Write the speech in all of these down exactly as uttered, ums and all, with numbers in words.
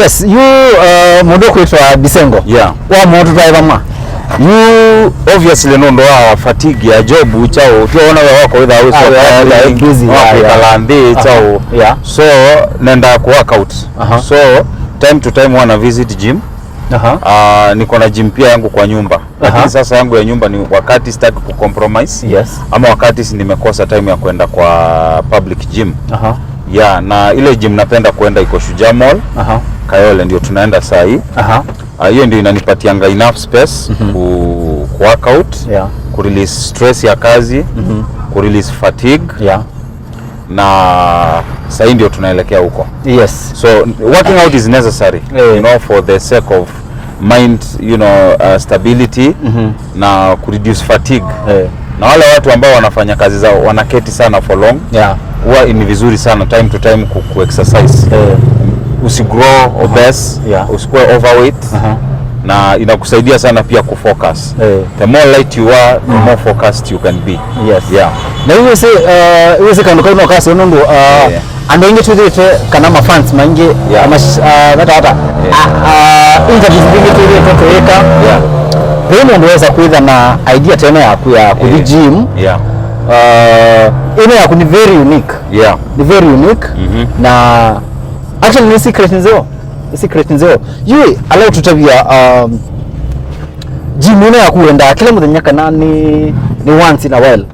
Yes, yu uh, mũndũ kwĩtwa Bisengo. Yeah. Wa mũndũ twaĩ vamwe. Yu obviously nũndũ wa fatigue ya job chao, tio ona we wako witha wĩ Ah, so yeah, tired, yeah, busy, wa yeah, kwĩkala yeah. nthĩ Aha, chao. Yeah. So nenda ku work out. Aha. So time to time wana visit gym. Aha. Uh, niko na gym pia yangu kwa nyumba. Lakini Aha. sasa yangu ya nyumba ni wakati sitaki ku compromise Yes. ama wakati si nimekosa time ya kwenda kwa public gym. Aha. Yeah, na ile gym napenda kwenda iko Shujaa Mall. Aha. Kayole ndio tunaenda saa hii. Aha. Ah, hiyo ndio inanipatianga enough space Mhm. ku, ku work out, Yeah. ku release stress ya kazi, Mhm. ku release fatigue. Yeah. Na sahii ndio tunaelekea huko. Yes. So working out is necessary, Eh. you know, for the sake of mind, you know, uh, stability Mhm. na ku reduce fatigue. Eh. Na wale watu ambao wanafanya kazi zao wanaketi sana for long, Yeah. huwa ni vizuri sana time to time ku, ku exercise. Eh. Usigrow obese, Yeah. usikuwe overweight Aha. na inakusaidia sana pia kufocus. Eh. The more light you are, the more focused you can be. Yes. Yeah. Na hiyo si uh, hiyo si kandu kau no kasi nundu uh, Yeah. andũ aingĩ twĩthĩte kana mafans maingĩ Yeah. ama uh, vata vata Yeah. uh, uh, interviews mbingĩ twĩthĩte twĩka Yeah. ve mũndũ wesa kwĩtha na idea tena yaku ya kuthi Yeah. gym Yeah. uh, ĩno yaku ni very unique Yeah. ni very unique Mhm. na actually ni secret nzeo secret nzeo yui ala ũtũtavia um, gym ĩno yaku wendaa kĩla mũthenya kana ni, ni once in a while?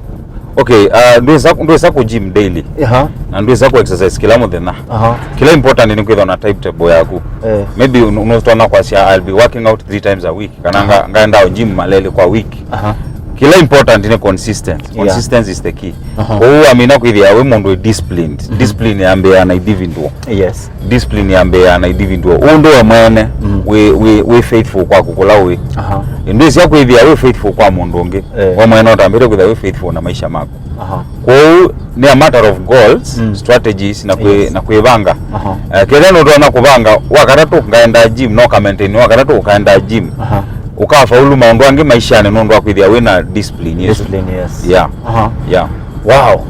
Okay, uh, ndwĩsa, ndwĩsa ku gym daily Aha. na ndwĩsa ku exercise kĩla mũthenya. Aha. Kĩla important nĩ kwĩthwa na timetable yaku. Eh. Maybe un- unotona kwasya I'll be working out three times a week kana nga- ngaenda gym maleli kwa week. Aha. Kĩla important nĩ consistency. Yeah. Consistency is the key. Aha. Kwoou amina kwĩthĩa wĩ mũndũ wĩ disciplined. Discipline yambĩaa na individual. Yes. Discipline yambĩaa na individual. Ũndũ we mwene Mm. wĩ, wĩ, wĩ faithful kwaku kũla wĩ. Aha. Ndwĩsya kwĩthĩa wĩ faithful kwa mũndũ ũngĩ. Eh. We mwene ũtambĩte kwĩthĩa wĩ faithful na maisha maku. Aha. Kwoou nĩ a matter of goals, Mm. strategies na kwĩ, Yes. na kwĩvanga. Aha. Eh, kethĩa nũtonya kũvanga wa katatũ ngaenda gym, no ka maintain wa katatũ ũkaenda gym. Aha. Ũkafaulu maũndũ angĩ maishanĩ nũndũ wa kwĩthĩa wĩna discipline ĩsu. Discipline, yes. Yeah. Aha. Yeah. Wow.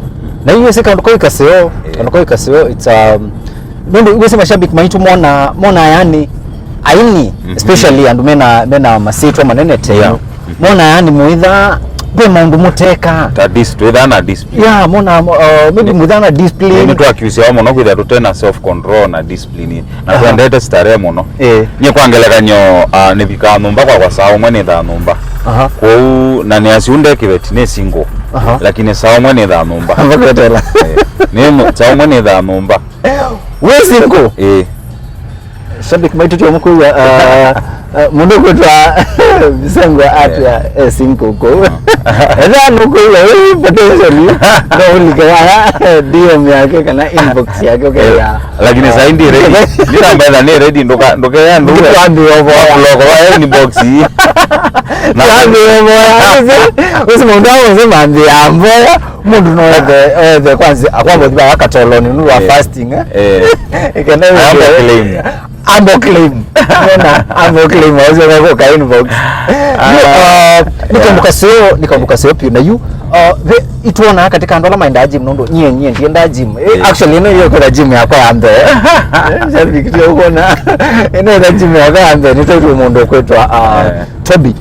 Na hiyo si kandu kau kaseo, Yeah. kandu kau kaseo, it's um nundu wese mashabiki maitu mona mona yani aini Mhm. especially andu mena mena masitwa manene tenu. Yeah. Mona yani muitha pe maundu muteka. Ta dis twitha na discipline. Yeah, mona uh, maybe muitha na discipline. Ni twakiusia wa muno kwitha tutena self control na discipline. Na Aha. twendete starehe muno. Eh. Nye kwa ngelekanyo uh, nivika nyumba kwa kwa saa umwe nitha nyumba. Aha. Kwoou na nĩ asiu ndekĩveti nĩ single. Aha. Lakini saa ũmwe nĩ thaa nyũmba. Ambaketela. Eh, nĩ mũ- saa ũmwe nĩ thaa nyũmba. Wĩ single? Eh. Shabiki maitũ tio mũkũiwa uh, uh, mũndũ kwĩtwa Bisengo atĩa e single kũu. Ethĩa nũkũiwa wĩ potentially no ũlike ya D M yake kana inbox yake ũkethĩa. Lakini saa hii ndi ready. Nĩ namba ĩtha nĩ ready nduka ndukea nduka. Twambie ũvoya. Loko wa inbox. Twambie ũvoya. Usi mundu awose mambia mboya. Mundu no ethe ethe kwanza akwambo thiba akatoloni nuru wa fasting eh. Eh. Ikenda ambo claim. Ambo claim. Nona ambo claim awose kwa ka inbox. Nikambuka sio nikambuka sio pio na you. Ituona katika ndola mainda gym nundu nyie nyie ndienda gym. Eh, actually ino iyo kwa gym yakwa ya mbee. Eh, shabiki tio kuona. Ino kwa gym yakwa ya mbee nitwe mundu kwitwa uh, Toby.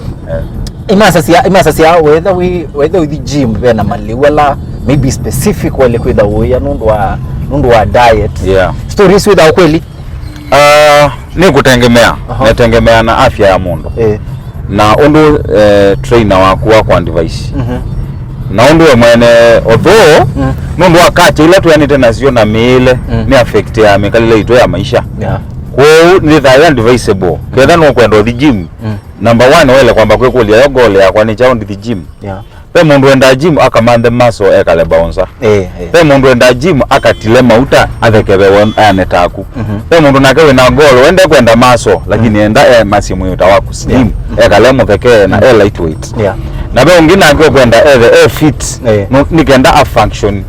Imasa cia imasa cia whether we whether with the gym vena maliu ala maybe specific wale kwitha uya nundu wa nundu wa diet. Yeah. Stories witha kweli. Uh, nĩ kũtengemea Aha. nĩtengemea na afya ya mũndũ Eh. na ũndũ eh, trainer waku wa kwa advice Mhm. na ũndũ we mwene although Mm. nũndũ wa kacha ila twianĩte nasyo na mĩĩle Mm. nĩ affect ya mĩkalĩle itũ ya maisha Yeah. kwoou nĩ thayũ advisable ketha nũkwenda ũthi gym Mm. number one wele kwamba kwĩkũlya yo goal yakwa nĩ kyaũ ndithi gym Yeah. Ve mũndũ wendaa gym akamanthe muscle ekale bouncer. Eh, eh. Ve mũndũ wendaa gym akatile mauta athekevewe ane taku. Mhm. Ve mũndũ nake wĩna goal wende kwenda muscle lakini enda e muscle mwĩĩ ta waku slim. Yeah. Ekale mũtheke na e lightweight. Yeah. Na ve ũngĩ nake ũkwenda ethe e fit. Eh. No, nĩkenda a function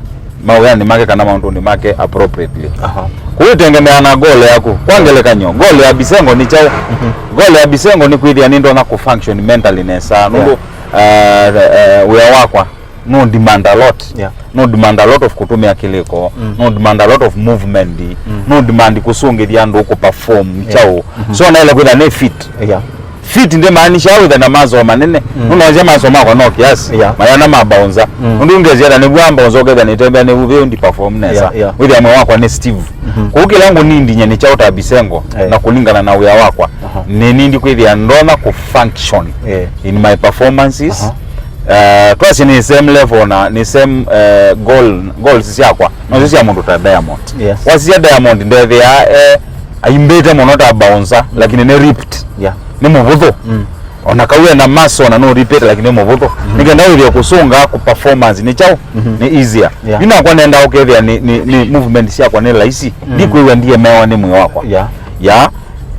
mawĩanĩ make kana maũndũnĩ make appropriately. Aha. Kũitengemea na goal yaku. Kwa ngelekany'o, goal ya Bisengo nĩ kyaũ? Mhm. Goal ya Bisengo nĩ kwĩthĩa nĩndonya kũ function mentally nesa. Nũndũ Yeah. uh, uh, wĩa wakwa No demand a lot. Yeah. No demand a lot of kũtũmĩa kĩlĩko. Mm. No demand a lot of movement. Mm. No demand kũsũngĩthya andũ kũperform. Yeah. Kyaũ. Mm-hmm. So naĩle kwĩtha nĩ fit. Yeah. Fit ndĩmaanisha wĩthe na maso manene. Mm. Nũnaosya maso makwa no kiasi. Yeah. Mayana ma bouncer. Mm. Ũndũ ngezia na nĩw'o bouncer ũkethĩa nĩtembea nĩw'o vĩu ndi perform nesa. Yeah, yeah. Wĩthĩa mwĩĩ wakwa nĩ stiff. Mm-hmm. Kũu kĩla ngũnindi nye nĩ kyaũ ta Bisengo, eh, na kũlingana na wĩa wakwa. Aha. Nĩ nindi kwĩthĩa ndonya kũ function, eh, in my performances. Aha. Uh, twasye nĩ same level na nĩ same, uh, goal, goals syakwa. Nosyo sya mũndũ ta Diamond. Yes. Wasisya Diamond ndethĩaa, eh, aimbĩte mũno ta bouncer, mm, lakini nĩ ripped. Yeah. Nĩ mũvũthũ. Mm. Ona kau ena muscle na no rip it, lakini nĩ mũvũthũ. Mm-hmm. Nĩ kenda wĩthĩe kũsũnga kũ performance nĩ kyaũ, mm-hmm, nĩ easier. Yeah. Yu nakwa nenda ũkethĩa nĩ, nĩ, nĩ movement syakwa nĩ laisi. Mm. Ndikwĩw'a ndiemewa nĩ mwĩĩ wakwa. Yeah. Yeah.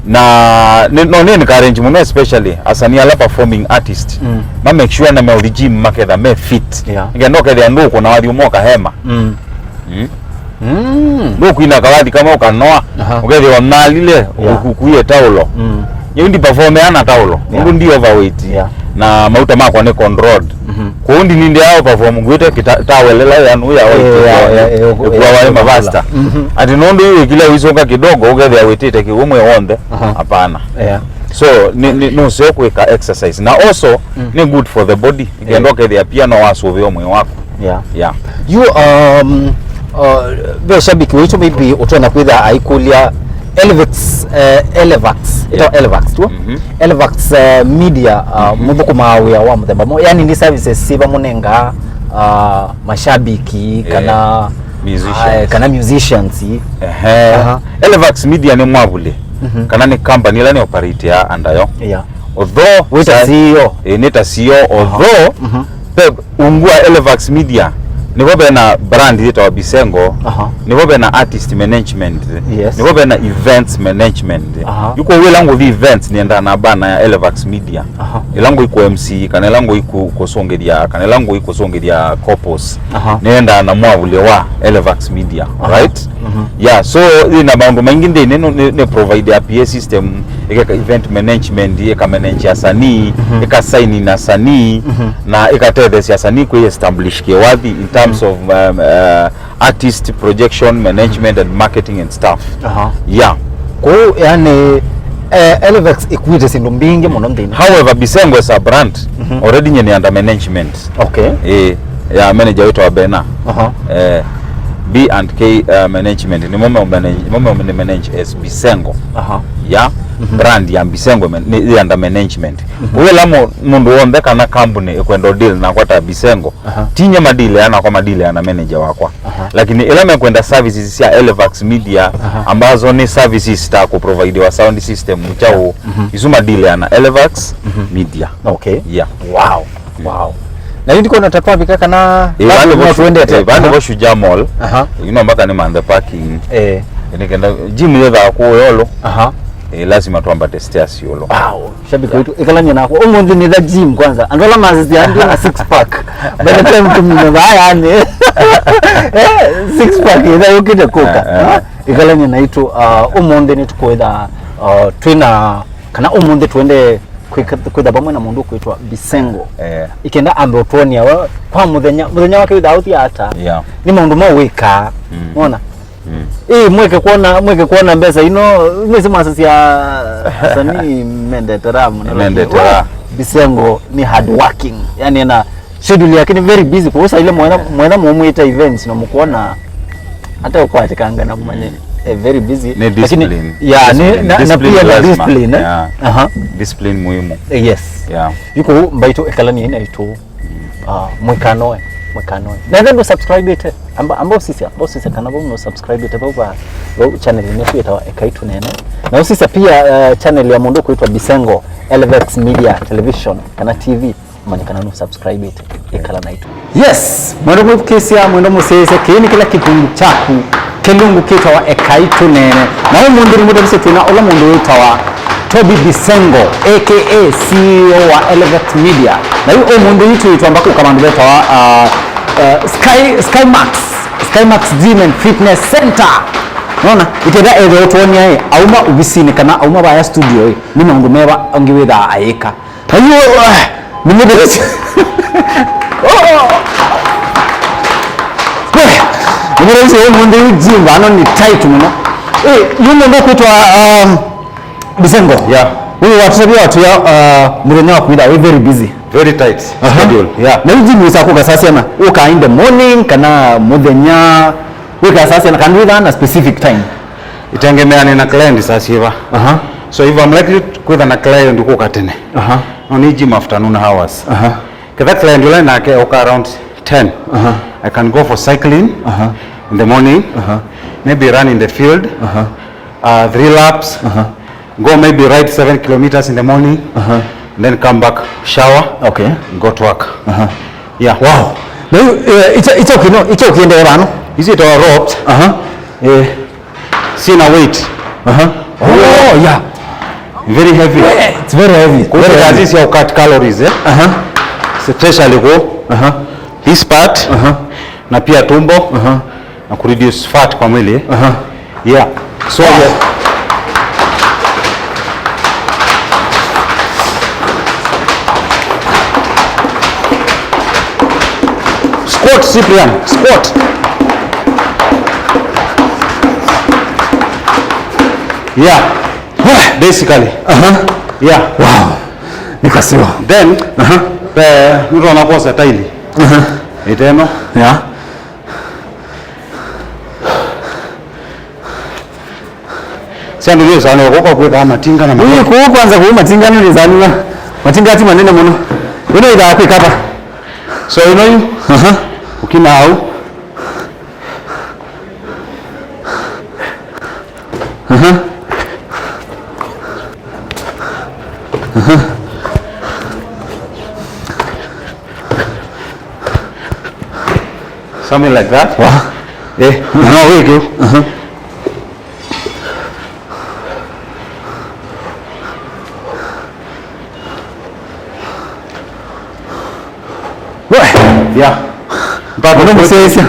Na nĩ, no nĩ encourage mũno, especially asanii ala performing artist. Mm. Ma make sure na meũthi gym maketha me fit. Yeah. Nĩ kenda ũkethĩa ndũkũ na wathi ũmwe ũkahema. Mm. Mm. Mm. Ndũkwina kawathi kamwe ũkanoa, aha, ũkethĩa ũnalile, yeah, ũkukuie taũlo. Mm. Yeu ndi perform ana taũlo. Yeah. Nũndũ ndi overweight. Yeah. Na mauta makwa nĩ controlled. Mhm. Kwoou ndinindĩa perform ngwĩte kita-, tawelela yanu ya white. Eh, ya, ya, ya, ya, ĩkua ya, waĩ ya, mavasta. Mhm. Ati nũndũ yu wĩkile ũisũnga kidogo ũkethĩa wĩtĩte kĩw'ũ mwĩĩ w'onthe. Aha. Hapana. Yeah. So, nĩ, nĩ, nũseo kwĩka exercise. Na also, mm, nĩ good for the body. Nĩ kenda, eh, ũkethĩa pia no wasũvĩwa mwĩĩ waku. Yeah. Yeah. You, um, uh, ve shabiki witũ maybe ũtonya kwĩtha aikũlya Elvex, eh, Elevax. Ĩtawa, yeah, Elevax, tu? Mhm. Elevax, eh, Media, uh, mhm, mũthũkũmaa wĩa wa mũthemba mũ-, yani nĩ services siva mũnenga, uh, mashabiki, eh, kana, musicians, eh, kana musicians. Ehe. Aha. Elevax Media nĩ mwavuli, mhm, kana nĩ company ĩla nĩ operate ya andayo. Yeah. Although wĩ ta sa-, C E O. Eh, nĩ ta C E O, aha, although, mhm, ve ungu wa Elevax Media, nĩvo ve na brand yĩtawa Bisengo, aha, nĩvo ve na artist management, yes, nĩvo ve na events management. Aha. Yu kwoou ĩla ngũthi events nĩendaa na bana ya Elevax Media. Aha. Ĩla ngũi kũ M C, kana ĩla ngũi kũ-, kũsũngĩthya, kana ĩla ngũi kũsũngĩthya couples, aha, nĩendaa na mwavuli wa Elevax Media, aha, right? Mhm. Yeah, so yĩna maũndũ maingĩ nthĩnĩ, nĩ, nĩ, nĩ provide a P A system, ĩkeka event management, ĩka manage asanii, mhm, ĩka sign in asanii, mhm, na ĩkatetheesya asanii kwĩ establish kĩwathi in terms, mhm, of, um, uh, artist projection, management and marketing and stuff. Aha. Yeah. Kwoou, yani, eh, Elevax ĩkuĩte syĩndũ mbingĩ mũno nthĩnĩ. However, Bisengo as a brand, mhm, already nye nĩ under management. Okay. Eh, ya manager wĩtawa Bena. Aha. Eh, B and K, uh, management. Nĩmo me manage, nĩmo me manage as Bisengo. Aha. Ya, mhm, brand ya Bisengo man-, nĩ, ĩ under management. Mhm. Kwoou ĩla mũ-, mũndũ w'onthe kana company ĩkwenda deal nakwa ta Bisengo, aha, ti nye madilea nakwa, madilea na manager wakwa. Aha. Lakini ĩla mekwenda services sya Elevax Media, aha, ambazo nĩ services ta kũprovidiwa sound system, kyaũ, mhm, isu madilea na Elevax, mhm, Media. Okay. Yeah. Wow. Wow. Na yu ndikona ta twavika kana, eh, vandũ no vo shu-, tuendete. Eh, vandũ, aha, vo Shujaa Mall. Aha. You know, mpaka nĩ man the parking. Eh. Nĩ kenda gym yethaa kũũ ĩũlũ. Aha. Eh, lazima twambate stairs ĩũlũ. Wow. Shabiki, yeah, witũ, ĩkalany'a nakwa. Ũmũnthĩ nĩ the gym kwanza. Andũ ala masisya andũ na six pack. By the time tũmina vaa yani. Eh, six pack ĩtha yũkĩte kũka. Eh, eh. Ha? Ĩkalany'a naitũ, uh, ũmũnthĩ nĩtũkwĩtha, uh, twĩna, kana ũmũnthĩ twende kwĩka-, kwĩtha vamwe na mũndũ ũkwĩtwa Bisengo. Eh. Ĩkenda ambe ũtwonia we kwa mũthenya, mũthenya wake wĩthaa ũthia ata? Yeah. Nĩ maũndũ mau wĩkaa. Mm. Wona? Mm. Ĩĩ, mweke kuona, mweke kuona mbesa ino, nĩsĩ masasya asanii mendete raha mũno, lakini mendete raha. Bisengo nĩ hard working. Yani, ena schedule yake nĩ very busy. Kwa saa ile mwena, mwena mũmwĩta events na mũkuona hata ũkwatĩkanga na kumanya, mm, eh, very busy. Nĩ lakini, discipline. Yeah, nĩ, discipline. Na, na discipline pia nĩ lazima. Discipline, eh? Yeah. Aha. Discipline muhimu. Eh, yes. Yeah. Yu kwoou mbaitũ ĩkalani ĩna itũ. Ah, mwĩkanoe, mwĩkanoe. Na ĩthe ndũ subscribe ĩte. Amba, amba ũsisya, amba ũsisya kana vau no subscribe ĩte vau va, vau channel ĩno ĩtawa Ekai Tũneene. Na ũsisya pia, eh, channel ya mũndũ kwĩtwa Bisengo, Elevex Media Television, kana T V, manye kana no subscribe ĩte. Ĩkala naitũ. Yes, mwendo mwĩthukĩĩsya, mwendo mũsyaĩĩsya, kĩĩ nĩ kĩla kĩkungu kyaku. Kĩlungu kĩtawa Ekai Tũneene. Na ũmũnthĩ nĩmũtavisye twĩna ũla mũndũ wĩtawa Toby Bisengo, A K A C E O wa Elevex Media. Na yu ũmũnthĩ yu twĩtwamba kũka vandũ vetawa, uh, uh, Sky, Skymax, Skymax Gym and Fitness Center. Nona, ĩkenda ethĩa ũtwonia ĩ, auma ovisinĩ kana auma vaya studio ĩ, nĩ maũndũ meva angĩ wĩthaa ayĩka. Ayo, ah, nĩmũtheresya. Oh, oh. Ũcio ũmũnthĩ yu gym vano nĩ tight mũno. Eh, yu mũndũ ũkwĩtwa, um, Bisengo. Yeah. Ũyũ watũtavya watwĩa, uh, mũthenya waku wĩthaa wĩ very busy. Very tight. Aha. Schedule. Yeah. Na yu gym wĩsa kũka saa siana? Ũka in the morning kana mũthenya? Wĩka saa siana kana wĩthaa na specific time? Itengemeanĩ na client saa syĩva. Aha. So if I'm likely kwĩtha na client kũka tene. Aha. No nĩ gym afternoon hours. Aha. Ketha client ũla nake oka around ten. Aha. I can go for cycling. Aha. In the morning. Aha. Maybe run in the field. Aha. Uh, three laps. Aha. Go maybe ride seven kilometers in the morning. Aha. Then come back, shower. Okay. Go to work. Aha. Yeah. Wow. Na yu, eh, icho, icho kino, icho kiendee vano? Ici itawa ropes. Aha. Eh, sina weight. Aha. Oh, yeah. Very heavy. Yeah, it's very heavy. Very heavy. Kuhusu kazi ya cut calories, eh? Aha. Especially go. Aha. This part. Aha. Na pia tumbo. Aha. Na ku reduce fat kwa mwili. Aha. Yeah. So, yeah. Squat, Cyprian, squat. Yeah. Basically. Aha. Yeah. Wow. Nikasiwa. Then, aha, eh, nĩtwona kwosa taili. Aha. Ĩteno. Yeah. Sya ndũlĩsanĩwa kũka kwĩkaa matinga na. Ĩĩ, kũu kwanza kũu matinga nĩlĩsanĩwa. Matinga ti manene mũno. Ĩno ĩthaa kwĩkata. So ĩno yu. Aha. Ũkina au. Aha. Aha. Something like that. Wa. Eh, no, we go. Aha. We. Yeah. Mũno mũsyaĩĩsya.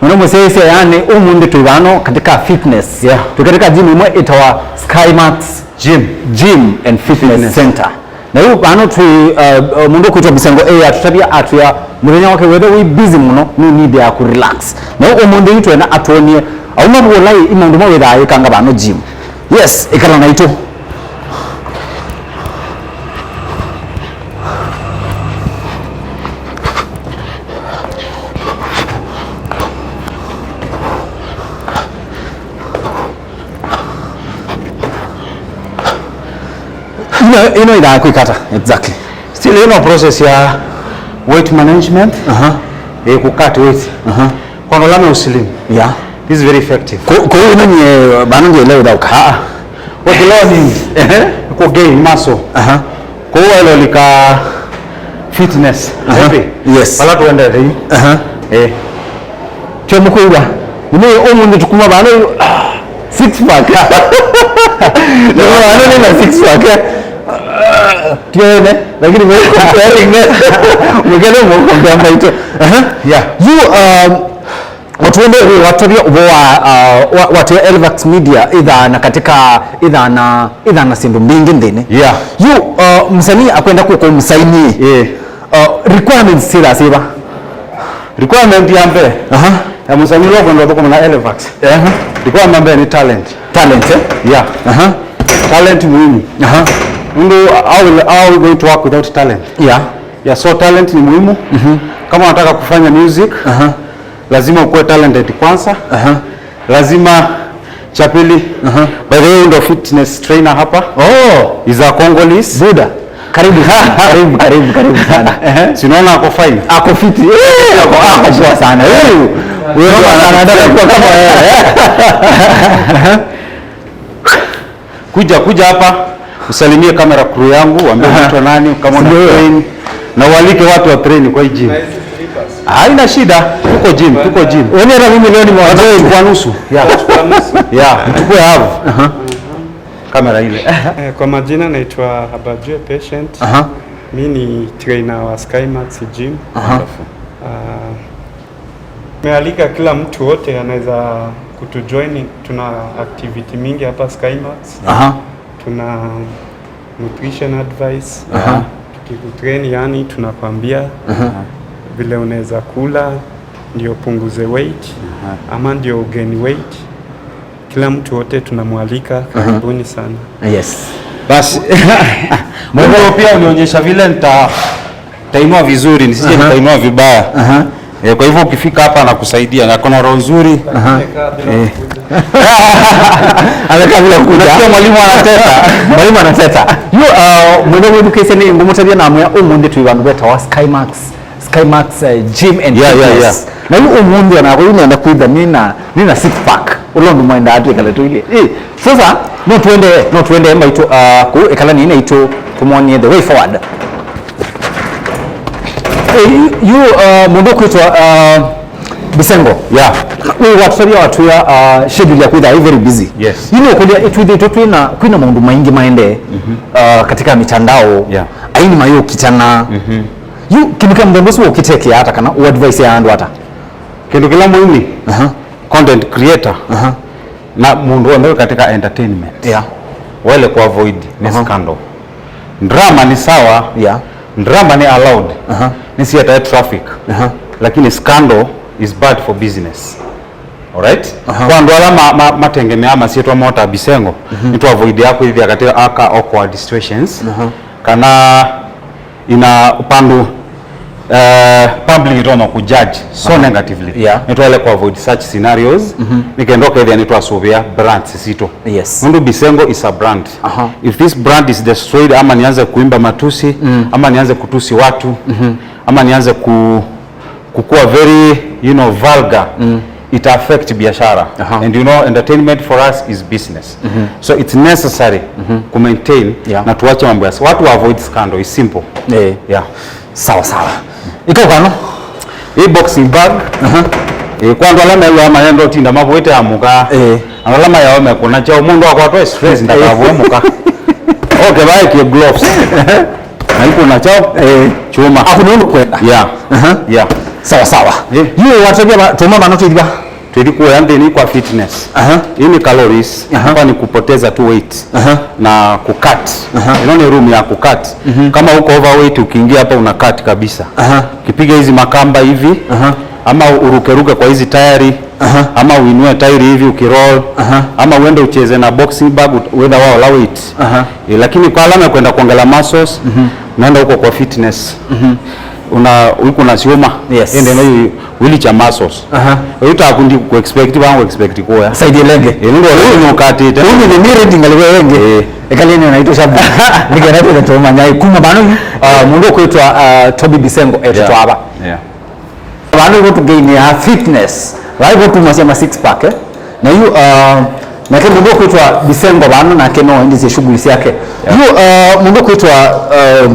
Mũno mũsyaĩĩsya, yani, ũmũnthĩ twĩ vano katika fitness. Yeah. Twĩ katika gym ĩmwe ĩtawa Skymax Gym. Gym and Fitness Fitness. Center. Na yu vano twĩ, uh, uh, mũndũ ũkwĩtwa Bisengo A atũtavya atwĩa mũthenya wake wethe wĩ busy mũno, nũnĩthĩa kũ relax. Na yu ũmũnthĩ yu twenda atwonie auma vũlai i maũndũ ma wĩthaa ĩkanga vano gym. Yes, ĩkala naitũ. Ino, ino ĩthaa kwĩkata exactly. Still, ino process ya weight management. Aha. Eh, ku cut weight. Aha. Kwa ũla me uslim. Yeah. This is very effective. Ko, ko ino nye bana ndio leo dauka. Ah, ah. Kwa kilo ni, ehe, ku gain muscle. Aha. Kwa hiyo ilo lika fitness. Aha. Heavy. Yes. Pala tuende thĩ. Aha. Eh. Kyo mũkwĩw'a. Nĩ ũmũnthĩ tũkuma vano, ah, six pack. Nĩ vano nĩ na six pack. Tiene, lakini mwe comparing ne. Mwe kele mwe compare maito. Aha. Yeah. You, um, watuende watavya ũvoo wa, uh, wa, watu ya Elvax Media ithana katika ithana ithana sindu mbingi nthini. Yeah. You, uh, msanii akwenda kuko msaini. Yeah. Uh, requirements sila siva. Requirement ya mbee, aha, ya msanii ũla ũkwenda ũthũkũma na Elevax. Aha. Requirement ya mbee nĩ talent. Talent, eh? Yeah. Aha. Talent muhimu. Aha. Ndio, how will, how are we going to work without talent? Yeah. Yeah, so talent ni muhimu. Mhm. Kama unataka kufanya music, aha, lazima ukuwe talented kwanza. Aha. Lazima, cha pili. Aha. By the way, ndo fitness trainer hapa. Oh. Is a Congolese. Buda. Karibu sana. Karibu, karibu, karibu sana. Ehe. Si unaona ako fine? Ako fiti. Eh, ako, ako poa sana. Huyu. Huyo ndo anataka kuwa kama yeye. Kuja, kuja hapa, usalimie camera crew yangu, waambie, aha, unaitwa nani, kama una, ndio, train, na ualike watu wa train kwa hii gym. Haina shida, tuko gym, tuko gym. Wewe hata mimi leo ni mwa train kwa nusu. Yeah. Yeah, mchukue half. Aha. Kamera ile. Eh, kwa majina naitwa Habajue Patient. Aha. Mi ni trainer wa Skymax Gym. Aha. Ah, Tumealika kila mtu wote anaweza kutujoin. Tuna activity mingi hapa Skymax. Aha. Tuna nutrition advice. Aha. Tukikutrain, yani, tunakwambia, aha, vile unaweza kula, ndio upunguze weight, aha, ama ndio ugain weight. Kila mtu wote tunamwalika, aha, karibuni sana. Yes. Basi. Mungu pia unionyesha vile nita tainua vizuri, nisije, aha, nitainua vibaya. Aha. Eh, kwa hivyo ukifika hapa na kusaidia na kuna roho nzuri. Aha. Eh. Amekaa bila kuja. Unasikia mwalimu anateta. Mwalimu anateta. You, uh, mwende mwĩthukĩĩsye nĩ ngũmũtavya na mwĩa ũmũnthĩ twĩ vandũ vetawa Skymax. Skymax, uh, Gym and, yeah, yeah, Fitness. Yeah. Na yu ũmũnthĩ onakwa yu nenda kwĩtha nĩna, nĩna six pack. Ũla ũndũ mwendaa twĩkale tũilye. Eh, sasa, no tuende, no tuende maitũ, uh, kũu ĩkala nĩ naitũ tũmwonie the way forward. Eh, yu, uh, mũndũ ũkwĩtwa, uh, Bisengo. Yeah. Wĩ watũtavya watwĩa, uh, schedule ya kwĩtha very busy. Yes. You know, kũlya itwĩthĩtwe twĩna, kwĩna maũndũ maingĩ maendee, mhm, uh, katika mitandao. Yeah. Aini mayũkitana. Mhm. Yu, kĩndũ kya mũthemba ũsu ũkĩtekea ata kana ũadvise ya andũ ata? Kĩndũ kĩla mũini, aha, content creator, aha, na mũndũ wonthe wĩ katika entertainment, yeah, waĩle kũavoid nĩ, aha, scandal. Drama nĩ sawa, yeah, drama nĩ allowed, aha, nĩ sietae traffic, aha, lakini scandal is bad for business. Alright? Aha. Kwa andũ ala ma, ma, matengemeaa masyĩtwa moo ta Bisengo, mhm, nĩtũavoidaa kwĩthĩa katika aka awkward situations, aha, kana ina pandũ, eh, public ĩtonya kũjudge so, aha, negatively. Yeah. Nĩtwaĩle kũavoid such scenarios, mhm, nĩ kenda ũkethĩa nĩtwasũvĩa brands sitũ. Yes. Nũndũ Bisengo is a brand. Aha. If this brand is destroyed, ama nianze kuimba matusi, mm, ama nianze kutusi watu, mhm, ama nianze ku, kukua very, you know, vulgar, mm, it affect biashara. Aha. And you know, entertainment for us is business. Mhm. So it's necessary, mhm, ku maintain, yeah, na tuache mambo ya s-, watu wa avoid scandal. It's simple. Eh. Yeah. Sawa sawa. Iko kano? Hii boxing bag. Aha. Eh, kwa andũ ala mewaa mayenda ũtinda mavũĩte amũka. Eh. Andũ ala mayao mekũna kyao, mũndũ akwatwa stress, eh, ndakavũe mũka. Okay, vaekie gloves. Na ikũna kyao, eh, chuma. Akuna ũndũ kwenda. Yeah. Aha. Yeah. Sawa sawa. Eh. Yu watavya ba, tuma bano twithwa. Twĩthi kuoya nthĩnĩ kwa fitness. Aha. Hii ni calories. Aha. Hapa ni kupoteza tu weight. Aha. Na kucut. Aha. Ino ni room ya kucut. Mhm. Kama uko overweight, ukiingia hapa una cut kabisa. Aha. Kipiga hizi makamba hivi. Aha. Ama urukeruke kwa hizi tairi. Aha. Ama uinue tairi hivi ukiroll. Aha. Ama uende ucheze na boxing bag, ut-, wenda waola weight. Aha. E, lakini kwa alama ya kwenda kuongela muscles, mhm, naenda huko kwa fitness. Mhm. Una, uku na siuma. Yes. Ende no yu wili cha muscles. Aha. Uyu takundi ku expect, ba ku expect kuya. Saidi lenge. E, ndio leo nukatite. Uni ni miredi ngaliwe wenge. Eh. Ekali ni naitwa shabu. Nige naitwa Toma Nyai. Kuma bano, uh, mundu kwitwa, uh, Toby Bisengo, etu, yeah, twaba. Yeah. Vandu ivo tũgainĩa fitness. Vaivo tumasya ma six pack, eh? Na yu, uh, nake mũndũ ũkwĩtwa Bisengo vano nake no endisye shughuli syake. Yeah. Yu, uh, mũndũ ũkwĩtwa, uh,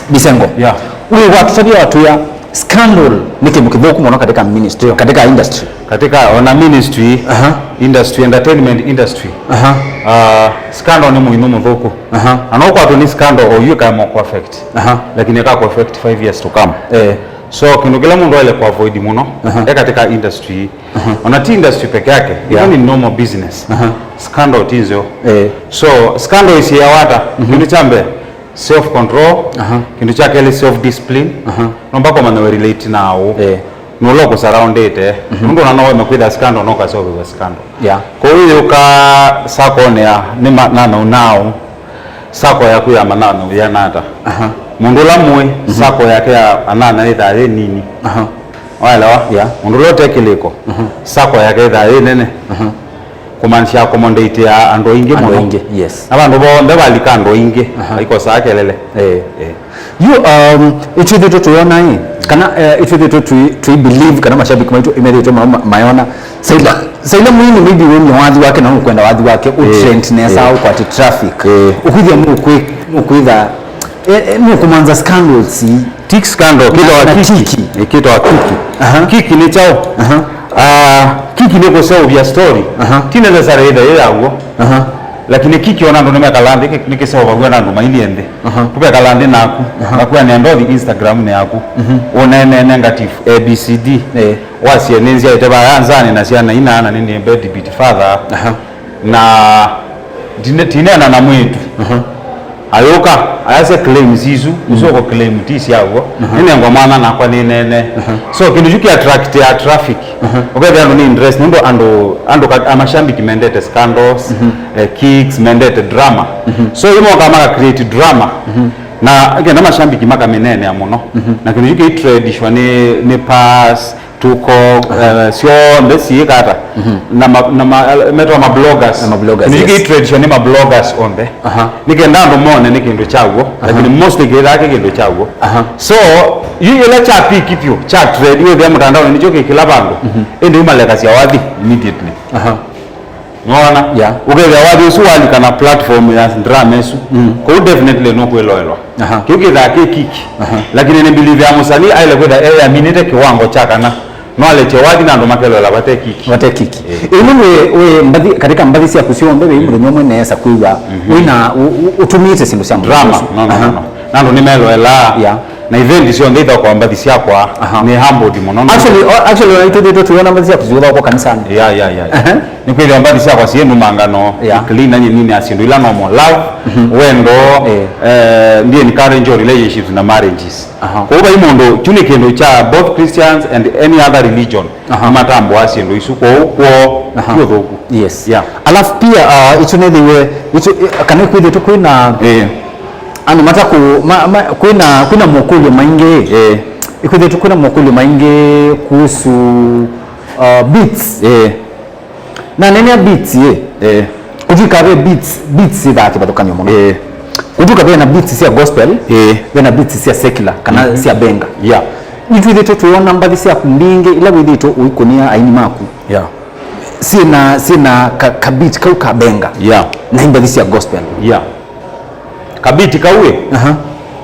Bisengo. Yeah. Wĩ watũtavya watwĩa scandal nĩ kĩndũ kĩthũku mũno katika ministry, katika industry. Katika ona ministry, aha, industry, entertainment industry. Aha. Uh, scandal nĩ mũinũ mũthũku. Aha. Ana ũkwatwo nĩ scandal o yu ĩkaema kũ affect. Aha. Lakini ĩka kũ affect five years to come. Eh. So, kĩndũ kĩla mũndũ aĩle kũ avoid mũno, aha, e katika industry. Aha. Ona ti industry peke yake, yeah, even in normal business. Aha. Scandal ti nzeo. Eh. So, scandal isiawa ata? Mhm. Kĩndũ kya mbee, self control. Aha. Kĩndũ kya kelĩ, self discipline. Aha. Nomba kũmanya we relate na ũ. Eh. Nũla ũkũsurroundĩte. Mhm. Nũndũ ona no weme kwĩtha scandal, no ũkaseũvĩw'a scandal. Yeah. Kwoou yũka sakonea nĩ ma-, nana ũnao. Sako yaku ya manana ũyana ata? Aha. Mũndũ ũla mũĩ, mhm, sako yake ya anana ĩthaa yĩ nini. Aha. Waelewa? Yeah. Mũndũ ũla ũte kĩlĩko, mhm, sako yake ĩthaa yĩ nene. Aha. Kũmaanisha accommodate ya andũ aingĩ mũno. Andũ aingĩ, yes. Na vandũ vonthe valika andũ aingĩ, aha, vaikosaa kelele. Eh. Eh. Yu, um, itwĩthĩtwe tũyona ĩ, kana, eh, itwĩthĩtwe tũi, tũi believe kana mashabiki maitũ imethĩtwe ma-, ma-, mayona. Saila, saila mwini maybe wĩmwe wathi wake na ũkwenda wathi wake, eh, ũtrend nesa, eh, ũkwati traffic. Eh. Ũkwĩthĩa nũkwĩ-, nũkwĩtha, eh, eh, nũkũmanza scandals. Tik scandal, na, kĩtawa na kiki. Kiki. Eh, kĩtawa kiki. Aha. Kiki nĩ kyaũ? Aha. Ah, kiki nĩ kũseũvya story. Aha. Ti necessary ĩthe yĩ yaw'o. Aha. Lakini kiki ona andũ nĩmekala nthĩ, kĩ-, nĩkĩseũvaw'a na andũ mailyĩ nthĩ. Aha. Tũkekala nthĩ naku, aha, ngakwĩanĩa ndothi Instagram-nĩ yaku. Mhm. Ũneenee negative A B C D. Eh. Wasie nĩnzyaĩte vaya nzanĩ na syana ina na nĩnĩmbe debit father. Aha. Na ndine-, tineena na mwĩĩtu. Aha. Ayũka, ayasya claims isu, ũsu ũko claim ti syaw'o. Nĩnengwa mwanya nakwa nĩneene. So, kĩndũ kyu kĩ attract ya traffic. Ũkethĩa andũ nĩ interest, nũndũ andũ, andũ ka- a mashabiki mendete scandals, eh, kicks, mendete drama. So, ĩmoka maka create drama. Na kenda mashabiki makamĩneenea mũno. Na kĩndũ kyu kĩitredishwa nĩ, nĩ pass, tuko, eh, syonthe siĩka ata? Na ma- na ma- metwa mabloggers. Na mabloggers, yes. Nĩkĩitredishwa nĩ mabloggers onthe. Nĩkenda andũ mone nĩ kĩndũ kyaw'o, lakini mostly kĩthaa kĩ kĩndũ kyaw'o. So yu ĩla kya piki vyũ, kya trade, wĩthĩa mũtandaonĩ nĩkyo kĩ kĩla vandũ. Ĩndĩ yu malekasya wathi immediately. Nĩwona? Yeah. Ũkethĩa wathi ũsu walika na platform ya drama ĩsu, kũu definitely nũkwĩloelwa. Kĩu kĩthaa kĩ kiki. Lakini nĩ believe ya mũsanii aile kwĩtha eyaminĩte kĩwango kya kana no alekye wathi na andũ makeloela vate kiki. Vate kiki. Ĩĩ. Ĩno wĩ, wĩ mbathi, katika mbathi syaku syonthe, wĩ mũthenya ũmwe nesa kwĩw'a wĩna, ũ- ũ- ũtumĩte syĩndũ sya mũthemba ũsu? No, no, no, no. Na andũ nĩmeloelaa. Yeah. Na event syonthe ithaũkwa mbathi syakwa nĩ humbled mũno. Actually, o- actually, ona itũthĩtwe tũyona mbathi syaku siũthaũkwa kanisanĩ. Yeah, yeah, yeah, yeah. Nĩkwĩthĩwa mbathi syakwa syĩ ndumangano, yeah, clean, na nyinini ya syĩndũ ila normal. Love, wendo, eh, ndi encourage relationships na marriages. Kwoou vai mũndũ, kyu nĩ kĩndũ kya both Christians and any other religion. Nĩmatambũaa syĩndũ isu, kwoou kwoo ti ũthũku. Yes. Yeah. Alafu pia, uh, isu nĩthĩwe, isu, eh, kana kwĩthĩtwe kwĩna, eh, andũ mataku, ma- ma- kwĩna, kwĩna mokũlyo maingĩ. Eh. Ikwĩthĩtwe kwĩna mokũlyo maingĩ kuhusu, uh, beats. Eh. Na nene ya beats ĩ. Eh. Kũtw'ĩka ve beats, beats ithaa kĩvathũkany'o mũno. Eh. Kũtw'ĩka ve na beats sya gospel, eh, ve na beats sya secular, kana sya benga. Yeah. Nĩtwĩthĩtwe twĩona mbathi syaku mbingĩ ila wĩthĩtwe ũikũnĩa aini maku. Yeah. Syĩna, syĩna ka, ka beat kau ka benga. Yeah. Na imbathi sya gospel. Yeah. Kabiti kau ĩ. Aha.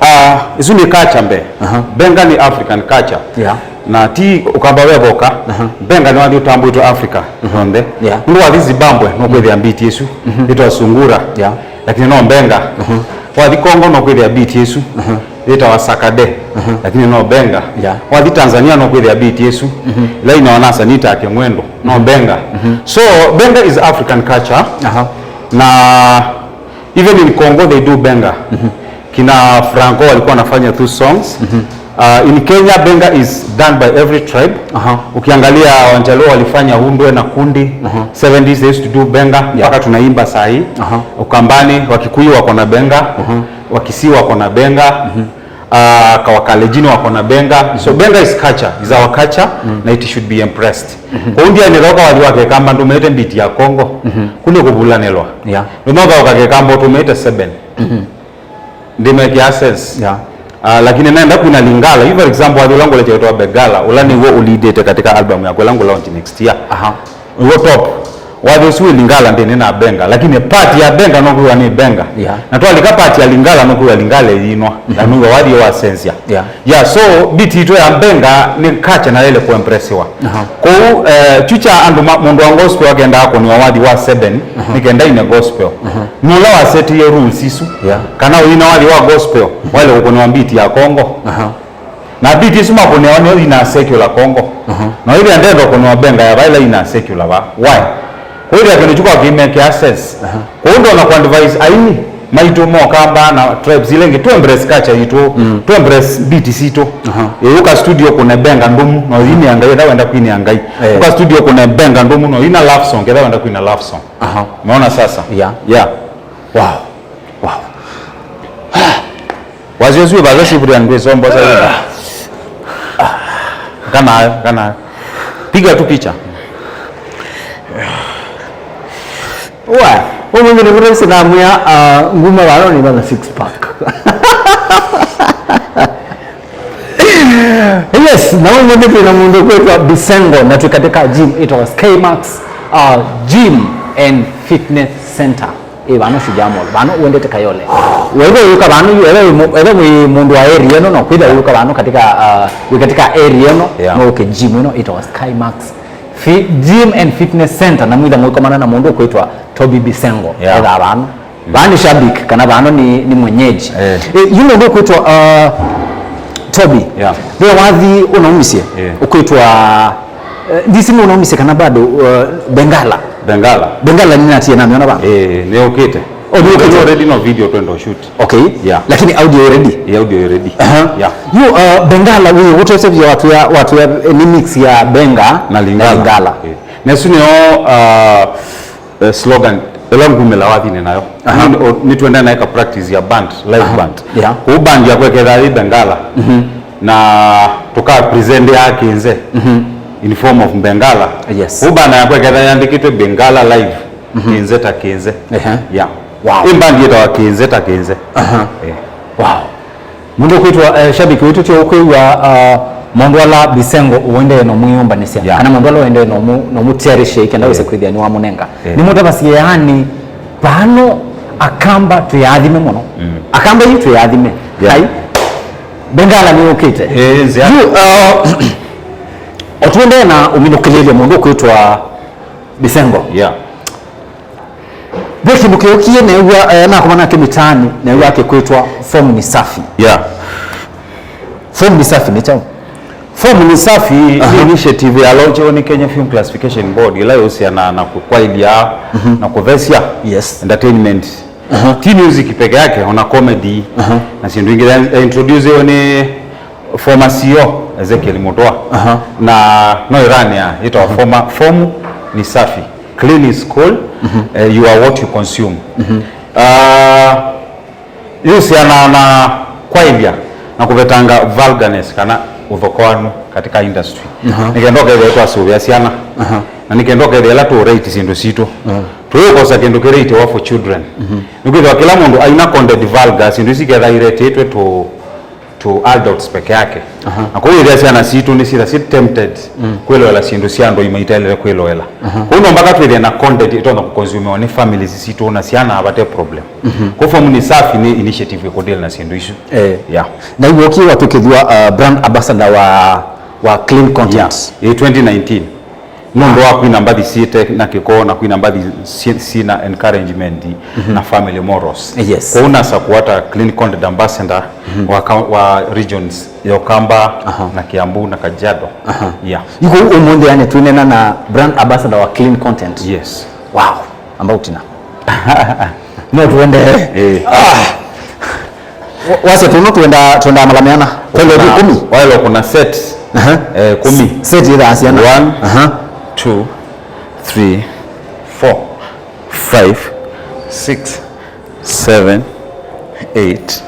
Ah, isu nĩ culture mbee. Aha. Benga nĩ African culture. Yeah. Na ti ũkamba wevoka. Aha. Benga nĩwathi ũtambũĩtwe Africa yonthe. Yeah. Nũndũ wathi Zimbabwe nũkwĩthĩa beat ĩsu yĩtawa sungura. Yeah. Lakini no benga. Aha. Wathi Congo nũkwĩthĩa beat ĩsu yĩtawa sakade. Aha. Lakini no benga. Yeah. Wathi Tanzania nũkwĩthĩa beat ĩsu ĩla ĩnawa na Sanita Kĩng'wendo. No benga. So benga is African culture. Aha. Na even in Congo they do benga. Kina Franco walikuwa wanafanya two songs. Uh, in Kenya, benga is done by every tribe. Aha. Ukiangalia Wanjaluo walifanya Hundwe na Kundi, seventies they used to do benga, mpaka tunaimba saa hii. Aha. Ukambani, Wakikuyu wako na benga, Wakisii wako na benga, uh, Kawakalejini wako na benga. So benga is culture, is our culture, na it should be embraced. Kũu ndianĩthoka wathi wa Kekamba ndũmĩte beat ya Congo, kũnĩ kũvulanĩlwa. Yeah. Ndũnothoka Kekamba ũtũmĩte seven. Ndimekĩa sense. Yeah. Ah, lakini naenda kwina Lingala. Yu, for example, wathi ũla ngũlekya wĩtawa Begala, ũla nĩw'o ũlidĩte katika album yakwa ĩla ngũlaunch next year. Aha. Nĩw'o top. Wathi ũsu wĩ Lingala ndĩnĩ na benga, lakini part ya benga no kwĩwa nĩ benga. Yeah. Na twalika part ya Lingala no kwĩwa Lingala ĩyinwa. Na nĩw'o wathi wa sensia. Yeah. Yeah, so beat itũ ya benga nĩ culture na yaĩle kũembresiwa. Aha. Kwoou, eh, kyu kya andũ ma- mũndũ wa gospel akendaa kũnĩwa wathi wa seven, nĩ kenda ine gospel. Nũla wasetie rules isu. Yeah. Kana ũina wathi wa gospel, waĩle kũkũnĩwa beat ya Congo. Aha. Na beat isu makũnĩawa nĩyo ina secular Congo. Na ĩthĩa ndenda kũnĩwa benga ya vaĩla ina secular va. Why? Kwĩthĩa kĩndũ kyu kwa kĩmekĩa sense. Kwoou ndona kũ advise aini maitũ mokamba na tribes ila ingĩ, tũ embrace culture itũ, tũ embrace beat sitũ. Ĩ, ũka studio kũne benga ndũmu, no inĩa Ngai, etha wenda kwinĩa Ngai. Eh. Ũka studio kũne benga ndũmu, no ina love song, etha wenda kwina love song. Aha. Umeona sasa? Yeah. Yeah. Wow. Wow. Wazio sio baga siburi andwe sombo sasa. Kana, kana. Piga tu picha. Wa, ũmũnthĩ nĩ kũrĩ sinamwĩa, uh, nguma vano nĩ vana six pack. Yes, na ũmũnthĩ twĩ na mũndũ kwĩtwa Bisengo, na twĩ katika gym ĩtawa Skymax, uh, Gym and Fitness Center. Ĩ vano Shujaa Mall, vano uendete Kayole. Wethe yuka vano yu, ethe wĩ mu- ethe wĩ mũndũ wa area ĩno, no kwĩtha yuka vano katika, uh, wĩ katika area ĩno, yeah, no ũke gym ĩno ĩtawa Skymax Fi- Gym and Fitness Center, na mwitha mũikomana na mũndũ ũkwĩtwa Toby Bisengo. Yeah. Etha vano. Vano nĩ shabik, kana vano nĩ, nĩ mwenyeji. Eh. Eh, yu mũndũ ũkwĩtwa, uh, Toby. Yeah. Ve wathi ũnaumisye, yeah, ũkwĩtwa, eh, ndisi nĩ ũnaumisye kana bado, uh, Bengala. Bengala. Bengala nĩ natie na mĩona vano. Eh, nĩ ũkĩte. Oh, nĩ ũkĩte? Already no video twenda shoot. Okay. Yeah. Lakini audio already? Yeah, audio already. Aha. Yeah. Yu, uh, Bengala, wĩ ũtwese vya watu ya, watu ya, eh, ni mix ya Benga na Lingala. Lingala. Yeah. Na isu nĩyo, uh, eh, slogan ĩla ngumĩla wathine nayo. Aha. Nĩ, o, nĩtwenda naeka practice ya band, live band. Yeah. Kũu band yakwa ĩkethaa yĩ Bengala. Mhm. Na tũka present ya kĩnze in form of Bengala. Yes. Kũu band yakwa ĩkethaa yandĩkĩtwe Bengala live. Mhm. Kĩnze ta kĩnze. Ehe. Yeah. Wow. Ĩ band yĩtawa Kĩnze ta kĩnze. Aha. Eh. Wow. Mũndũ ũkwĩtwa, eh, shabiki witũ tyo ũkwĩw'a, uh, mũndũ ala Bisengo ũendee no mwĩyũmbanĩsya. Yeah. Kana mũndũ ala ũendee no mu-, no mũtiarishe kenda wĩse kwĩthĩa nĩ wa mũnenga. Yeah. Nĩ mũtavasye yaani, vano Akamba twĩathime mũno. Mm. Akamba yu twĩathime. Yeah. Kai, Bengala nĩ ũkĩte. Eh, nzĩa. Yu, uh, o tũendee na ũminũkĩlĩlye mũndũ ũkwĩtwa Bisengo. Yeah. Ve kĩndũ kĩũkie neew'a, eh, nakomana nakyo mitaani, neew'a kĩkwĩtwa Form ni Safi. Yeah. Form ni Safi nĩ kyaũ? Form ni Safi nĩ initiative ya launchiwe nĩ Kenya Film Classification Board, ĩla yũsiana na kũkwaĩlya na kũthesya. Yes. Entertainment. Aha. Ti music peke yake, ona comedy na syĩndũ ingĩ. Ya, ya introduciwe nĩ former C E O Ezekiel Mutua. Aha. Na no ĩranĩa, ĩtawa former, Form ni Safi. Clean is cool, eh, you are what you consume. Ah, yusiana na kwaĩlya na kũvetanga vulgarness kana ũthokoanu katika industry. Aha. Nĩ kenda ũkethĩa twasũvĩa syana. Aha. Na nĩ kenda ũkethĩa ĩla tũ rate syĩndũ sitũ. Aha. Tũyũkosa kĩndũ kĩ ratewa for children. Nĩkwĩthĩwa kĩla mũndũ aina content vulgar, syĩndũ isu iketha iretĩtwe tũ to adults peke yake. Aha. Na kwoou wĩthĩa syana sitũ nĩsyĩtha syĩ tempted kwĩloela syĩndũ sya andũ aima itaĩlĩte kwĩloela. Aha. Kwoou no mpaka twĩthĩe na content ĩtonya kũconsumiwa nĩ families sitũ na syana vate problem. Kwoou Form ni Safi nĩ initiative ĩkũdeal na syĩndũ isu. Eh. Yeah. Na iw'o ũkĩwa twĩkĩthwa, uh, brand ambassador wa, wa Clean Content. Yeah. Ĩ twenty nineteen. Nũndũ wa kwina mbathi syĩte na kĩko na kwina mbathi syĩ-, syĩna encouragement na family morals. Yes. Kwoou nasa kũata Clean Content Ambassador wa ka-, wa regions ya Ukamba na Kiambu na Kajiado. Aha. Yeah. Yu kwoou ũmũnthĩ yani twĩneena na brand ambassador wa Clean Content. Yes. Wow. Amba ũtina. No tuendee. Eh. Ah. Wa-, wasya tũno twenda, twenda mala meana. Twenda ĩkũmi. Waĩlwa kuna set. Aha. Eh, kũmi. Set ĩthaa syana. One, aha, two, three, four, five, six, seven, eight,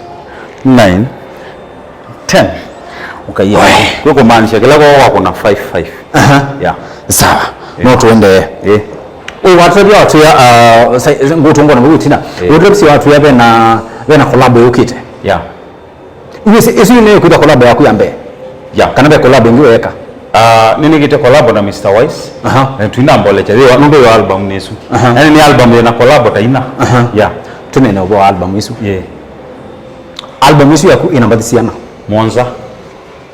nine, ten. Ũkaiya. Kwĩ kũmaanisha kĩla kwao wakũna five five. Aha. Yeah. Sawa. Yeah. No tuendee. Eh. Ũ watũtavya watwĩa, uh, sa-, ngũtũngwa na gũtina. Eh. Ũtũtavya watwĩa vena, vena collab yũkĩte. Yeah. Isu, isu nĩ kwĩta collab yaku ya mbee? Yeah. Kana ve collab ĩngĩ weeka? Ah, nĩnĩkĩte collab na Mister Wise. Aha. Eh, twina mbolecha. Yo, nũndũ yo album nĩ isu. Aha. Yani nĩ album yĩna collab ta ina. Aha. Yeah. Tũnene ũvoo wa album isu. Yeah. Album isu yaku ĩna mbathi siana? Mũonza.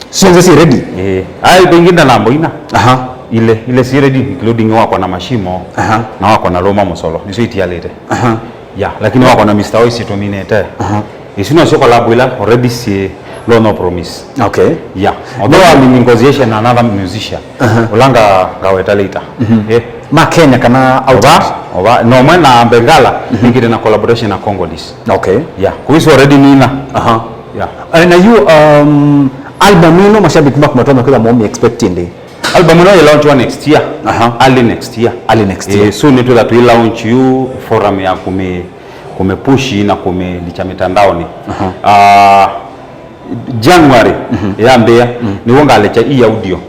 Syonthe syĩ ready? Eh. Ai, pengine na mbo ina. Aha. Ile, ile si ready, including wakwa na Mashimo, aha, na wakwa na Loma Mosolo. Nĩsyo itialĩte. Aha. Yeah, lakini wakwa na Mister Wise tũminĩte. Aha. Isu nasyo collab ila already syĩ Law No Promise. Okay. Yeah. Although I'm in negotiation na another musician. Aha. Ũla nga-, ngaweta later. Mhm. Eh. Ma Kenya kana out? Ova, ova. No, mwe na Bengala, mhm, nĩkĩte na collaboration na Congolese. Okay. Yeah. Kũisu already nina. Aha. Yeah. Eh, na yu, um, album ĩno mashabiki maku matonya kwĩtha momi expecting ĩndĩ? Album ĩno ĩlaunchiwa next year. Aha. Early next year. Early next year. Eh, so nĩtwĩtha tũi launch yu forum ya kũmĩ-, kũmĩpush na kũmĩlikya mitandaoni. Aha. Ah, January, mhm, yambĩa, mhm, nĩw'o ngalecha ii audio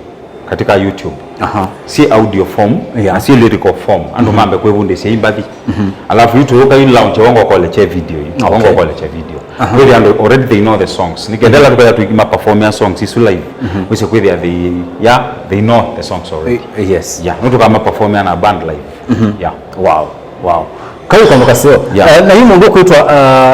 katika YouTube. Aha. Syĩ audio form, yeah, na syĩ lyrical form. Andũ, mhm, mambe kwĩvundĩsya imbathi. Mhm. Alafu yu tũyũka yu launch, wongo kole che video yu. Okay. Wongo kole che video. Aha. Kwĩthĩa andũ already they know the songs. Nĩkendela tũkaya tũkima performia songs isu live. Mhm. Wĩsĩ kwĩthĩa they, yeah, they know the songs already. Eh, yes. Yeah, no tũkama performia na band live. Mhm. Yeah. Wow. Wow. Kau kando kaseo. Yeah. Eh, na yu mũndũ kwĩtwa,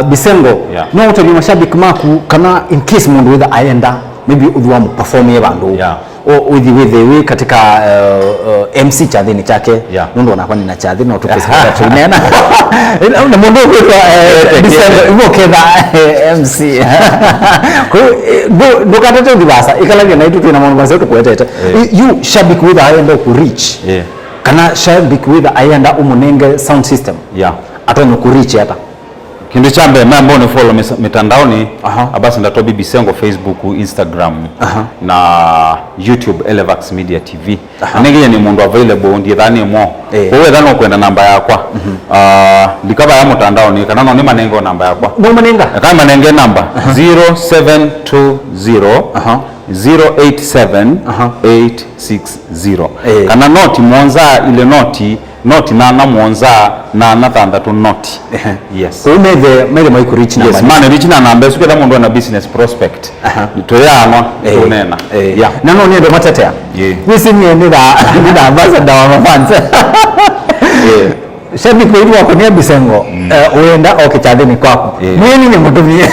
uh, Bisengo. Yeah. No ũtavye mashabiki maku kana in case mũndũ wĩtha ayenda maybe ũthi wa performie vandũ. Yeah. O, ũthi wĩthĩe wĩ katika, uh, uh, M C kyathĩnĩ kyake. Yeah. Nũndũ onakwa nĩna kyathĩ no tũkĩsĩkĩla tũinena. Na mũndũ kwĩtwa, eh, Bisengo, ivo ketha, eh, M C. Kwa hiyo, eh, ndũ-, ndũkatate ũthi vasa, ĩkalavya naitũ twĩna maũndũ maseo tũkwetete. Eh. Yu shabiki wĩtha ayenda kũ reach. Yeah. Kana shabiki wĩtha ayenda ũmũnenge sound system. Yeah. Atonya kũ reach ata? Kĩndũ kya mbee, mambone follow mĩs- mĩtandaonĩ. Aha. Abasi nda Toby Bisengo, Facebook, Instagram, Aha. na YouTube, Elevax Media T V. Aha. Nĩngĩye nĩ mũndũ available, ndiethaa nĩ mwo. Eh. Kwoou etha no kwenda namba yakwa. Mhm. Ah, ndikavaya mũtandaonĩ, kana no nĩmanenge o namba yakwa. No manenga? Eka manenge namba. Aha. zero seven two zero, Aha. zero eight seven, Aha. eight six zero. Eh. Kana noti mũonza ile noti, noti nana mũonza, nana thanthatũ noti. Ehe. Yes. Kũu methe, methe maikũreach namba Yes, nĩ- mane reach na namba ĩsu ketha mũndũ ena business prospect. Aha. Tũyaanwa, Eh, tũneena. eh. Yeah. Na no nĩendo matetea. Yeah. Wĩsĩ nyie nĩ the, nĩ the ambassador wa mafans. Yeah. Shabiki witũ wa Kũnĩa Bisengo, eh, wenda oke kyathĩnĩ kwaku. Eh. Mwĩni nĩ mũtumie.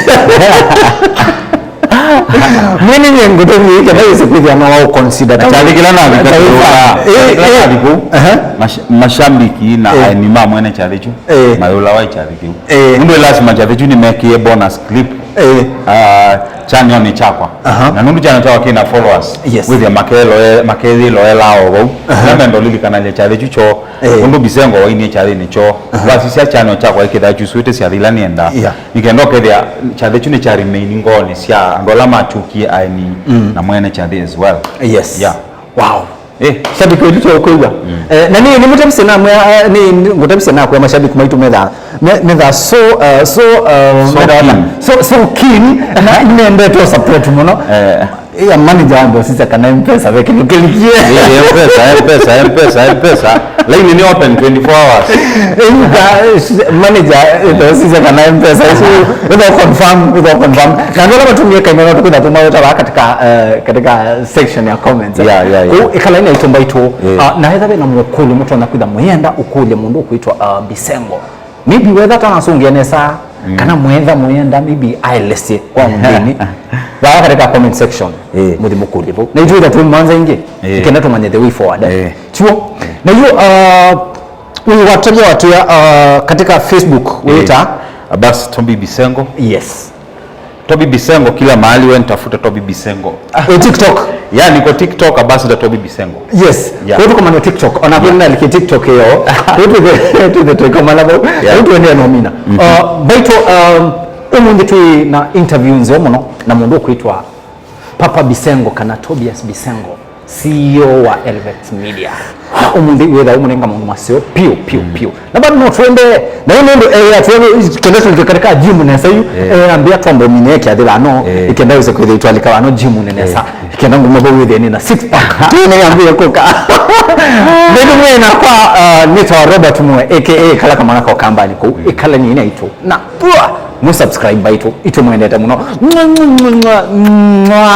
Mwĩni nĩ mũtumie, kana wĩsĩ kwĩthĩa no wa consider. Kyathĩ kĩla nathi kũu. Eh, kĩla eh. nathi kũu. Aha. Mash- mashabiki na Eh. aeni ma mwene kyathĩ kyu. Eh. Mayũla wa kyathĩ kĩu. Eh. Nũndũ lasima kyathĩ kyu nĩmekĩe bonus clip. Eh. Ah, channel-nĩ kyakwa. Aha. Na nũndũ channel kyakwa kĩna followers. Yes. Wĩthĩa makeloe-, makeyĩloelaa o vau. Aha. Na mendo lilikanalya kyathĩ kyu kyoo. Eh. Ũndũ Bisengo wainie kyathĩnĩ kyoo. Aha. Vasisya channel kyakwa ĩkĩthaa kyusũĩte syathĩ ila nĩenda. Yeah. Nĩkenda ũkethĩa kyathĩ kyu nĩ kya remain ngoonĩ sya andũ ala makyũkie aeni Mm. na mwene kyathĩ as well. Yes. Yeah. Wow. Eh. Shabiki wetu twa kwĩw'a. Mm. Eh, na nĩ, nĩ mũtavise na mwe, eh, nĩ, nĩ ngũtavise na kwa mashabiki maitũ metha, me- metha so, uh, so, uh, So metha- keen. so, so keen, na nĩendete support mũno. Eh. Ya manager wangu sisa kana M-Pesa ve kĩndũ kĩlikie. Eh, M-Pesa, M-Pesa, M-Pesa, M-Pesa. Line ni open twenty-four hours. Eh, manager, eh, sisa kana M-Pesa. So, without confirm, without confirm. Na ndio kama tumie kaimana tukuna tumaweta katika, eh, katika section ya comments. Yeah, yeah, yeah. Kũu ĩkala-inĩ yaitũ mbaitũ, Yeah. ah, na etha ve na mũkũlyo mũtonya kwĩtha mũyenda ũkũlye mũndũ ũkwĩtwa, ah, Bisengo. Maybe wetha tanasũngĩa nesa, Mm. kana mwetha mũyenda, maybe aelesye kwa mũndĩni. Vaa katika comment section, Yeah. mũthi mũkũlye vau. Na itwĩtha twĩ mwanza ingĩ, Yeah. kenda tũmanye the way forward. Yeah. Chuo. Na hiyo, ah, wĩwatavya watwĩa, ah, katika Facebook, Yeah. wĩta? Abasi Toby Bisengo. Yes. Toby Bisengo, kila mahali we nitafuta Toby Bisengo. Eh, TikTok. Yeah, niko TikTok, Ambassador Toby Bisengo. Yes. Yeah. Kwetu kama ni TikTok, ona Yeah. kwenda like TikTok hiyo. Kwetu the, kwetu the toy kama labo. Yeah. Kwetu ndio nomina. Mhm. Uh, baito, um, ũmũnthĩ twĩ na interview nzeo mũno na mũndũ ũkwĩtwa Papa Bisengo kana Tobias Bisengo, C E O wa Elvet Media. Na ũmũnthĩ wĩtha ũmũnenga maũndũ maseo piũ, piũ, Mm. piũ. Na bado no twende, na hiyo ndio, eh, ya tuwe kenda tulike katika gym nesa yu, Eh. eh, ambia twambe mine kia thila no, Eh. ikenda wese kwitha itwalika wano gym nesa. Eh. Ikenda nguma bo withe ni na six pack. Tuwe ni ambia kuka. Ndio mwe na kwa, uh, nĩtawa Robert Mwe, A K A Kala Kamwana ka Kambani kũ, ikala ni ina itu. Na pua, mu subscribe baito, itu mwendete mũno. Mwa, mwa, mwa, mwa, mwa.